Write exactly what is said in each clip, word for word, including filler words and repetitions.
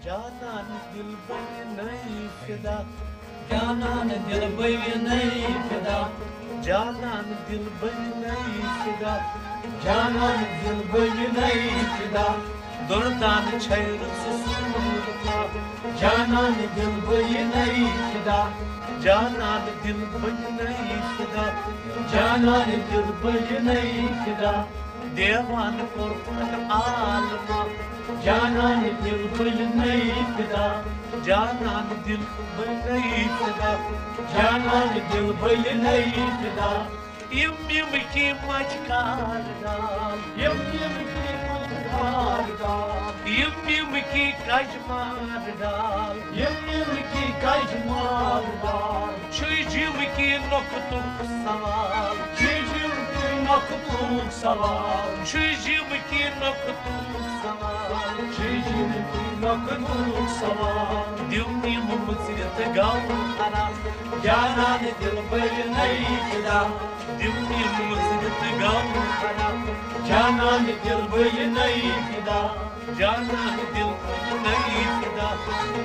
جانان دل بنہِ نٔے فدا۔ جانان دل بنہِ نٔے فدا۔ جانان دل بنہِ نٔے فدا۔ جانان دل بنہِ نٔے فدا۔ دردان چھے رٕژ صوٗرتا۔ جانان دل بنہِ نٔے فدا۔ جانان دل بنہِ نٔے فدا۔ جانان دل بنہِ نٔے فدا۔ دیوان کوٚرتھن عالمہ۔ جانان دل بنہِ نٔے فدا۔ جانان دل بنہِ نٔے فدا۔ جانان دل بنہِ نٔے فدا۔ یِم یِم کی مچ کار ڈال۔ یِم یِم کی مچ کار ڈال۔ یِم یِم کی کج مار ڈال۔ یِم یِم کی کج مار ڈال۔ چھُے جِم کی نۄقطُک سوال۔ چھُے جِم کی نۄقطُک سوال۔ چھُے جِم کی نۄقطُک سوال۔ چھُے جِم کی نۄقطُک سوال۔ دِم یِم مُژرِتھ گاوُن خراب۔ جانان دل بنہِ نٔے فدا۔ دِم یِم مُژرِتھ گاوُن خراب۔ جانان دل بنہِ نٔے فدا۔ جانان دل بنہِ نٔے فدا۔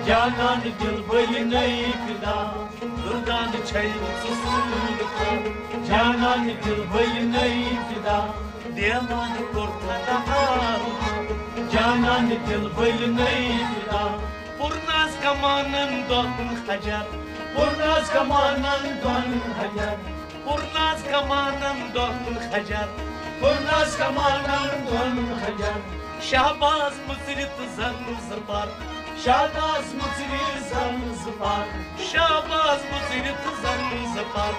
جانان دل بنہِ نٔے فدا۔ دردان چھے ژٕ صوٗرتا۔ جانان دل بنہِ نٔے فدا۔ دیوان کوٚرتھن عالمہ۔ جانان دل بنہِ نٔے فدا۔ پُرناز کمانن دۄن خجر۔ پُرناز کمانن دۄن خجر۔ پُرناز کمانن دۄن خجر۔ پُرناز کمانن دۄن خجر۔ شہباز مُژرِتھ زن زٕ پر۔ شہباز مُژرِتھ زن زٕ پر۔ شہباز مُژرِتھ زن زٕ پر۔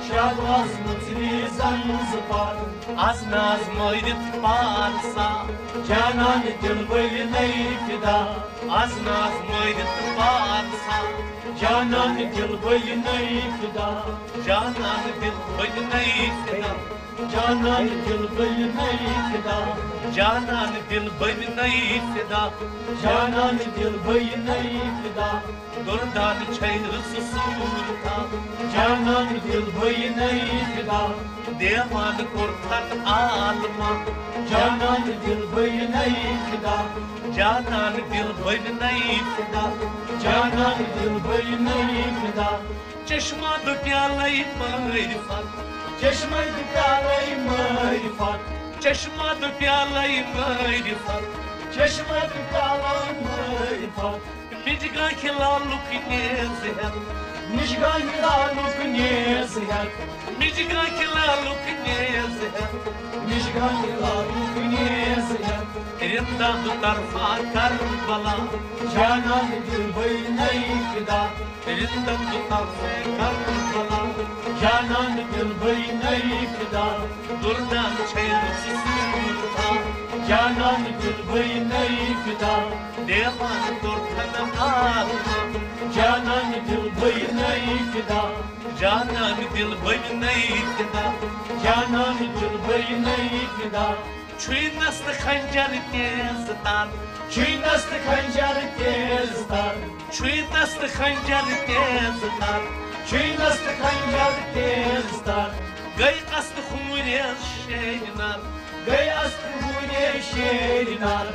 شہباز مُژرِتھ زن زٕ پر۔ از ناز مٲرِتھ پارسا۔ جانان دل بنہِ نٔے فدا۔ از ناز مٲرِتھ پارسا۔ جانان دل بنہِ نٔے فدا۔ جانان دل بنہِ نٔے فدا۔ جانان دل بنہِ نٔے فدا۔ جانان دل بنہِ نٔے فدا۔ جانان دل بنہِ نٔے فدا۔ دردان چھے رٕژ صوٗرتا۔ جانان دل بنہِ نٔے فدا۔ دیوان کوٚرتھن عالمہ۔ جانان دل بنہِ نٔے فدا۔ جانان دل بنہِ نٔے فدا۔ جانان دل بنہِ نٔے فدا۔ چشمہ دُپیالے معرفت۔ چشمہ دُپیالے معرفت۔ چشمہ دُپیالے معرفت۔ چشمہ دُپیالے معرفت۔ مِجگاں کھِ لالُک نیز ہٮ۪تھ۔ مِجگاں کھِ لالُک نیز ہٮ۪تھ۔ مِجگاں کھِ لالُک نیز ہٮ۪تھ۔ مِجگاں کھِ لالُک نیز ہٮ۪تھ۔ رِندا دُطرفہ کربلا۔ جانان دل بنہِ نٔے فدا۔ رِندا دُطرفہ کربلا۔ جانان دل بنہِ نٔے فدا۔ دردان چھے رٕژ صوٗرتا۔ جانان دل بنہِ نٔے فدا۔ دیوان کوٚرتھن عالمہ۔ جانان دل بنہِ نٔے فدا۔ جانان دل بنہِ نٔے فدا۔ جانان دل بنہِ نٔے فدا۔ چھُے نستہٕ خنجر تیز تر۔ چھُے نستہٕ خنجر تیز تر۔ چھُے نستہٕ خنجر تیز تر۔ چھُے نستہٕ خنجر تیز تر۔ گٔے قصد خوٗنیز شیرِ نر۔ گٔے قصد خوٗنیز شیرِ نر۔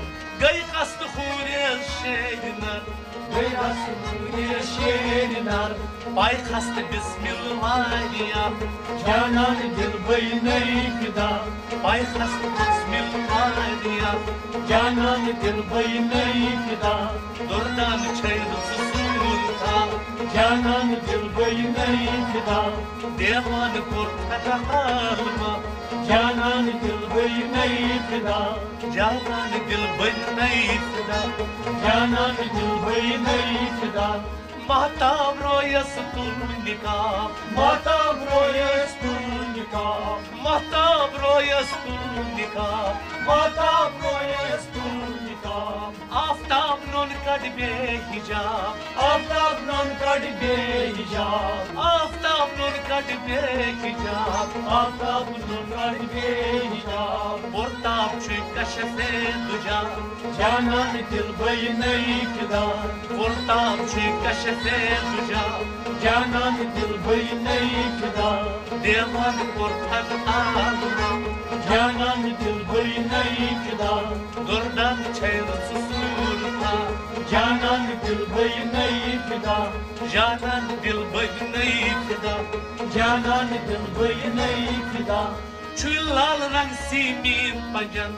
گٔے قصد خوٗنیز شیرِ نر۔ گٔے قصد خوٗنیز شیرِ نر۔ پاے خستہٕ بسم اللہ واریاہ۔ جانان دل بنہِ نٔے فدا۔ پاے خستہٕ بسم اللہ واریاہ۔ جانان دل بنہِ نٔے فدا۔ دردان چھے رٕژ صوٗرتا۔ جانان دل بنہِ نٔے فدا۔ دیوان کوٚرتھن عالمہ۔ جانان دل بنہِ نٔے فدا۔ جانان دل بنہِ نٔے فدا۔ جانان دل بنہِ نٔے فدا۔ مہتاب رویس تُل نقاب۔ مہتاب رویس تُل نقاب۔ مہتاب رویس تُل نقاب۔ مہتاب رویس تُل نقاب۔ آفتاب نوٚن کڑ بے حجاب۔ آفتاب نوٚن کڑ بے حجاب۔ آفتاب نوٚن کڑ بے حجاب۔ آفتاب نوٚن کڑ بے حجاب۔ پُرتاب چھُے کشف دُجا۔ جانان دل بنہِ نٔے فدا۔ پُرتاب چھُے کشف دُجا۔ جانان دل بنہِ نٔے فدا۔ دیوان کوٚرتھن عالمہ۔ جانان دِل بٔے نَے فدا۔ دُردان چھے رٕژ صوٗرتھا۔ جانان دِل بٔے نَے فدا۔ جانان دِل بٔے نَے فدا۔ جانان دِل بٔے نَے فدا۔ چھُے لال رنگ سیٖمیٖن پنجن۔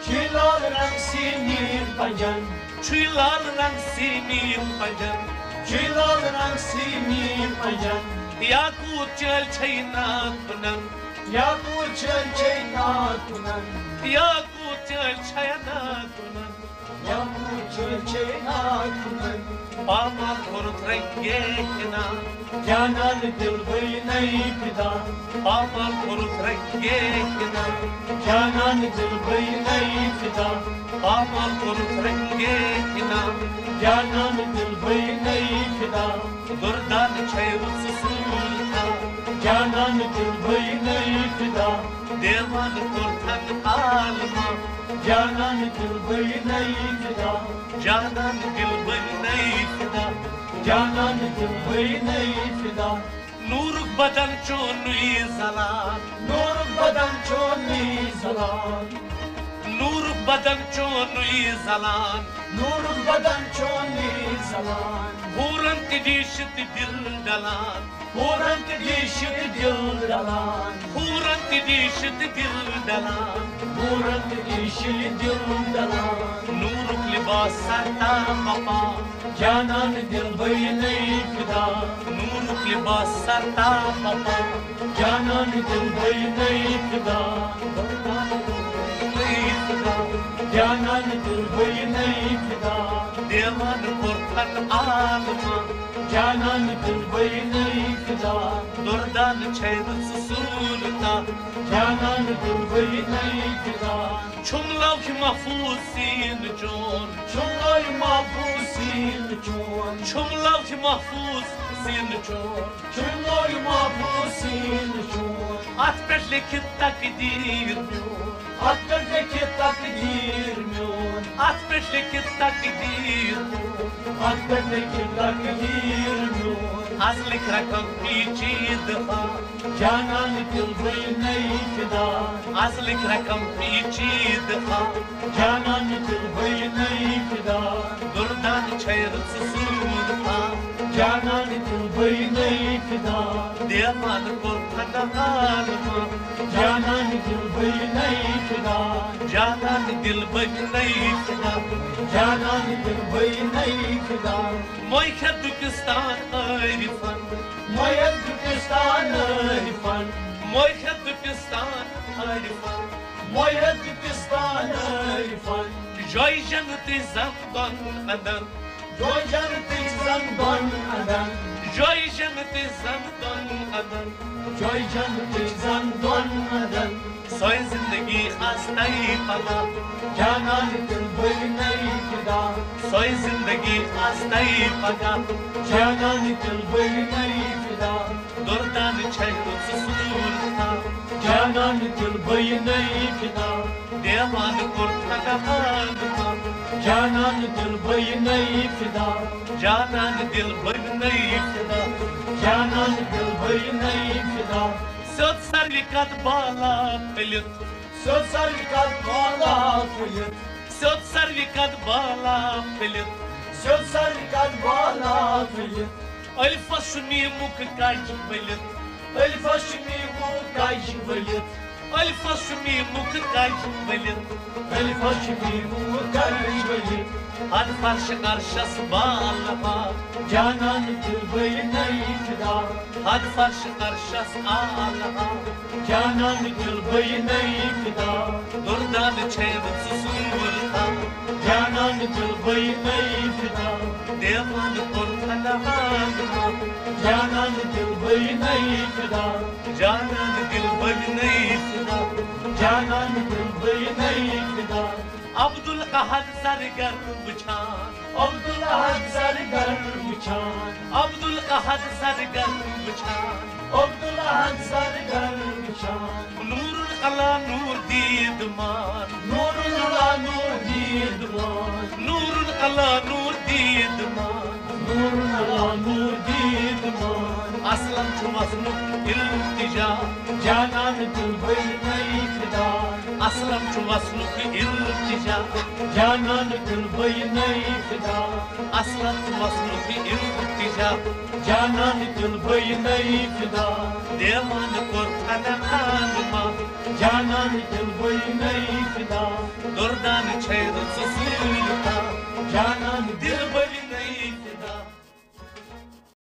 چھُے لال رنگ سیٖمیٖن پنجن۔ چھُے لال رنگ سیٖمیٖن پنجن۔ چھُے لال رنگ سیٖمیٖن پنجن۔ یاقوٗت چٲلۍ چھے ناتھُنن۔ یاقوٗت چٲلۍ چھے ناتھُنن۔ یاقوٗت چٲلۍ چھے ناتھُنن۔ یاقوٗت چٲلۍ چھے ناتھُنن۔ پامال کوٚرُتھ رنگے کِنا۔ جانان دِل بٔے نَے فدا۔ پامال کوٚرُتھ رنگے کِنا۔ جانان دِل بٔے نَے فدا۔ پامال کوٚرُتھ رنگے کِنا۔ جانان دِل بٔے نَے فدا۔ دُردان چھے رٕژ صوٗرتھا۔ جانان دِل بٔے نَے فدا۔ دیوان کوٚرتھن عالمہ۔ جانان دِل بٔے نَے فدا۔ جانان دِل بٔے نَے فدا۔ جانان دِل بٔے نَے فدا۔ نوٗرُک بدن چونُے زلان۔ نوٗرُک بدن چونُے زلان۔ نوٗرُک بدن چونُے زلان۔ نوٗرُک بدن چونُے زلان۔ حوٗرن تہِ ریٖشہِ تہِ دِل ڈلان۔ حوٗرن تہِ ریٖشہِ تہِ دِل ڈلان۔ حوٗرن تہِ ریٖشہِ تہِ دِل ڈلان۔ حوٗرن تہِ ریٖشہِ تہِ دِل ڈلان۔ نوٗرُک لباس سر تام وپان۔ جانان دِل بٔے نَے فدا۔ نوٗرُک لباس سر تام وپان۔ جانان دِل بٔے نَے فدا۔ جانان دِل بٔے نَے فدا۔ دیوان کوٚرتھن عالمہ۔ جانان دِل بٔے نَے فدا۔ دُردان چھے رٕژ صوٗرتھا۔ جانان دِل بٔے نَے فدا۔ چھُم لوح محفوظ سیٖنہٕ چون۔ چھُم لوح محفوظ سیٖنہٕ چون۔ چھُم لوح محفوظ سیٖنہٕ چون۔ چھُم لوح محفوظ سیٖنہٕ چون۔ اَتھ پٮ۪ٹھ لیکھِتھ تقدیٖر میون۔ اَتھ پٮ۪ٹھ لیکھِتھ تقدیٖر میون۔ اَتھ پٮ۪ٹھ لیکھِتھ تقدیٖر میون۔ اَتھ پٮ۪ٹھ لیکھِتھ تقدیٖر میون۔ از لیکھ رقم پیچیدٕ ہا۔ جانان دِل بٔے نَے فدا۔ از لیکھ رقم پیچیدٕ ہا۔ جانان دِل بٔے نَے فدا۔ دُردان چھے رٕژ صوٗرتھا۔ جانان دِل بٔے نَے فدا۔ دیوان کوٚرتھن عالمہ۔ جانان دِل بٔے نَے فدا۔ جانان دِل بٔے نَے فدا۔ جانان دِل بٔے نَے فدا۔ مویہ دُکِستان عٲرِفن۔ مویہ دُکِستان عٲرِفن۔ مویہ دُکِستان عٲرِفن۔ مویہ دُکِستان عٲرِفن۔ جویہِ جنتٕچ زنگ دۄن اندن۔ جویہِ جنتٕچ زنگ دۄن اندن۔ جویہِ جنتٕچ زنگ دۄن اندن۔ جویہِ جنتٕچ زنگ دۄن اندن۔ سۄے زندگی آسہِ تۄہہِ پگاہ۔ جانان دِل بٔے نَے فدا۔ سۄے زندگی آسہِ تۄہہِ پگاہ۔ جانان دِل بٔے نَے فدا۔ دُردان چھے رٕژ صوٗرتھا۔ جانان دِل بٔے نَے فدا۔ دیوان کوٚرتھن عالمہ۔ جانان دِل بٔے نَے فدا۔ جانان دِل بٔے نَے فدا۔ جانان دِل بٔے نَے فدا۔ سیوٚد سروِ قد بالا پھٔلِتھ۔ سیوٚد سروِ قد بالا پھٔلِتھ۔ سیوٚد سروِ قد بالا پھٔلِتھ۔ سیوٚد سروِ قد بالا پھٔلِتھ۔ الفس چھُ میٖمُک کج ؤلِتھ۔ الفس چھُ میٖمُک کج ؤلِتھ۔ الفس چھُ میٖمُک کج ؤلِتھ۔ الفس چھُ میٖمُک کج ؤلِتھ۔ حد فرش عرشس بالہٕ ہا۔ جانان دِل بٔے نَے فدا۔ حد فرش عرشس آلہٕ ہا۔ جانان دِل بٔے نَے فدا۔ دُردان چھے رٕژ صوٗرتھا۔ جانان دِل بٔے نَے فدا۔ دیوان کوٚرتھن عالمہ۔ جانان دِل بٔے نَے فدا۔ جانان دِل بٔے نَے فدا۔ جانان دِل بٔے نَے فدا۔ عبدالاحد زرگر وٕچھان۔ عبدالاحد زرگر وٕچھان۔ عبدالاحد زرگر وٕچھان۔ عبدالاحد زرگر وٕچھان۔ نوٗرُل علا نوٗر دیٖد مان۔ نوٗرُل اللہ نور دیدمان، نورن اللہ نور دیدمان، نورن اللہ نور دیدمان۔ اصلم چھُ وسنُک التجا، جانان دل بئی نئی فدا۔ اصلم چھُ وسنُک التجا، جانان دل بئی نئی فدا۔ اصلم چھُ وسنُک التجا، جانان دل بئی نئی فدا۔ دیوان کوٚر فنا عالما، جانان دل بئی نئی فدا۔ دردان چھے رٕژ سُلطان، جانان